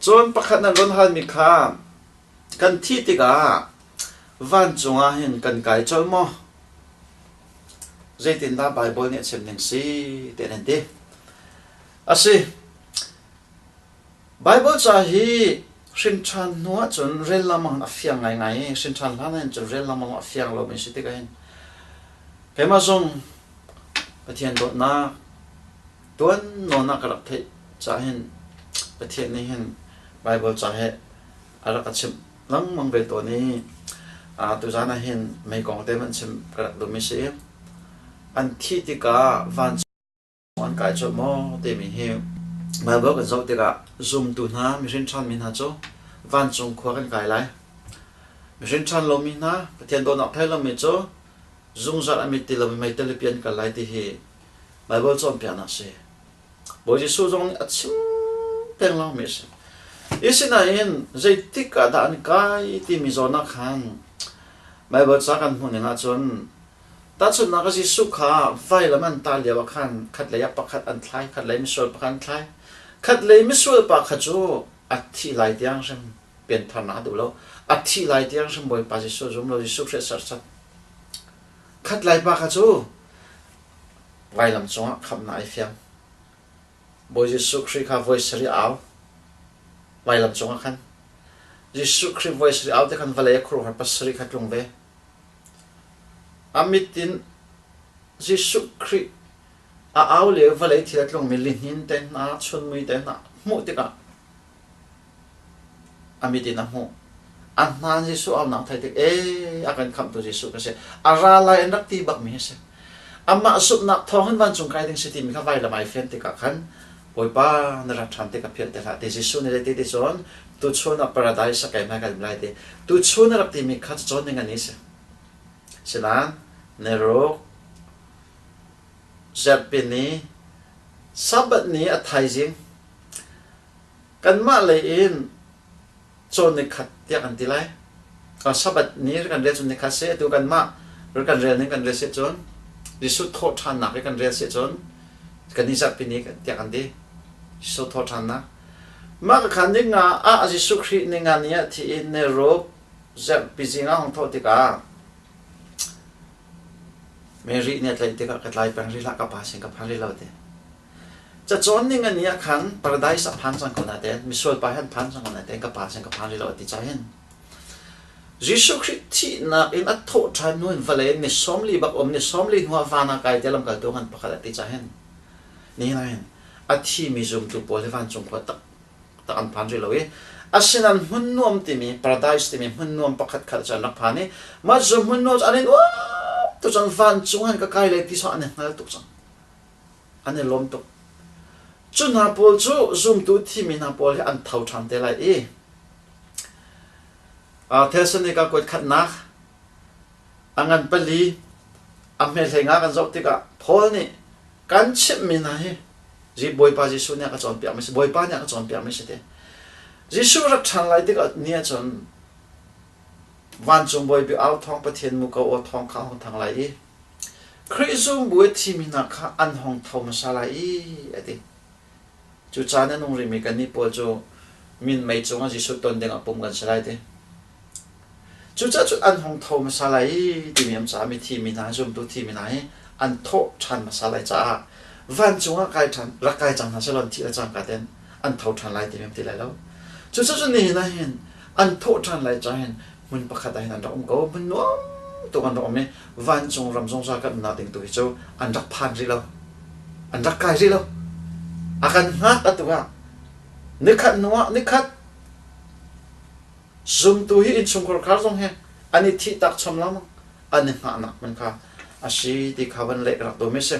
Cun pakhat nan run halmi kha kan thih tikah vancung ah hin kan kai colh maw? Zeitindah Baibal nih a chim ning si tiah nan ti. A si. Baibal ca hi hrinṭhan hnu ahcun rel lengmang a fiang ngaingai i hrinṭhan hlan ahhin cun rel lengmang a fiang lomi si tikah hin keimah zong Pathian dawtnak tuan nawn ah ka rak theih caah hin Pathian nih hin Baibal ca he a rak ka chimh lengmang ve tawn i tuzaan ah hin mei kong te hmanh chim ka rak duhmi si. An thih tikah vancung an kai colh maw timi hi Baibal kan zoh tikah zumtu hna mihrin ṭhanmi hna cu vancung khua kan kai lai. Mihrin ṭhan lomi hna Pathian dawtnak thei lomi cu zungzal a mit ti lomi meitel i pian kal lai ti hi Baibal cawnpiaknak si. Bawi Jesuh zong nih a chim peng lengmi a si. Asinain zeitik ah dah an kai timi zawn ah khan Baibal ca kan hmuh ning ahcun Tahchunhnak ah Jesuh kha vailam an tah lio ah khan khatlei ah pakhat an thlai, khatlei misual pakhat an thlai. Khatlei misual pa kha cu a thih lai tiang hrim piantharnak a duh lo. A thih lai tiang hrim Bawipa Jesuh zum lo, Jesuh Khrih a serhsat. Khatlei pa kha cu vailam cungah khamhnak ai fiang. Bawi Jesuh Khrih kha voi sarih a au. Vailam cungah khan. Jesuh Khrih voi sarih au te khan vawlei a khuaruahhar pasarih kha tlung ve. A mit in Jesuh Khrih a au lio vawlei thil a tlungmi lihnin te hna, chunmui te hna hmuh tikah a mit in a hmuh. A hna Jesuh aunak theih tik ee a kan khamhtu Jesuh ka si. A ra lai an rak ti bakmi hi si. Amah zumhnak thawng hin vancung kai ding si timi kha vailam ai fian tikah khan Bawipa na rak ṭhan tik a philh te hlah ti Jesuh nih ti ti cun tuchun ah paradise a kai hmai kan lai ti tuchun a rak timi kha cawn ding an ni si. Sinain niruk zarhpi ni Sabbath ni a thaizing kanmah lei in cawn nikhat tiah kan ti lai. Sabbath ni kan rel cun nikhat si atu kanmah kan rel ning kan rel si cun Jesuh thawh ṭhannak i kan rel si cun kan i zarhpi ni tiah kan ti. Jesuh thawh ṭhannak. Mah ka khan ninga ah Jesuh Khrih ninga ni ah thi in niruk zarhpi zing ah hung thawh tikah Mary nih a tlaih tikah ka tlai peng rih hlah ka pa sin ka phan rih lo ti. Cacawn ning an ni ah khan paradise a phan cang ko natein misual pa he an phan cang ko natein ka pa sin ka phan rih lo a ti cahin Jesuh Khrih thihnak in a thawh ṭhan hnu in vawlei in ni 40 bak um ni 40 hnu ah van ah kai te lamkaltu ngan pakhat a ti cahin nihin ah hin a thimi zumtu pawl hi vancung khua tak tak an phan rih lo i asinain hmun nuam timi paradise timi hmun nuam pakhat khat cu an rak phan i mah cu hmun nuam cu an in uap tu cun vancung han ka kai lai ti sawh an i hngal tuk cang. An i lawm tuk. Cu hna pawl cu zumtu thimi hna pawl hi an tho ṭhan te lai i Thesalonika kuat khatnak a ngan pali a hme hlei nga kan zoh tikah Paul nih kan chimhmi hna hi Bawipa Jesuh nih a ka cawnpiakmi si Bawipa nih a ka cawnpiakmi si ti Jesuh rak ṭhan lai tikah ni ahcun vancung bawi bik au thawng Pathian muko aw thawng kha a hung thang lai i Khrih zumbu i thimi hna kha an hung tho hmasa lai i a ti. Cu caan a nung rihmi kannih pawl cu minmei cungah Jesuh ton dingah pum kan si lai ti. Cucaah cun an hung tho hmasa lai i timi an caah mithi mi hna zumtu thimi hna hi an thawh ṭhan hmasa lai caah vancung ah kai ṭhan rak kai cang hna sehlaw an thih le cangka tein an tho ṭhan lai timi an ti lai lo. Cucaah cun nihin ah hin an thawh ṭhan lai caah hin hmun pakhat ah hin an rak um ko hmun nuam tuk an rak um i vancung ram zungzal kan umnak ding tu hi cu an rak phan rih lo an rak kai rih lo a kan hngak atu ah nikhat hnu ah nikhat zumtu hi innchungkhar khar zong he an i thih tak chom lengmang an i hngahnak hmun kha a si ti kha van leh rak dum i si.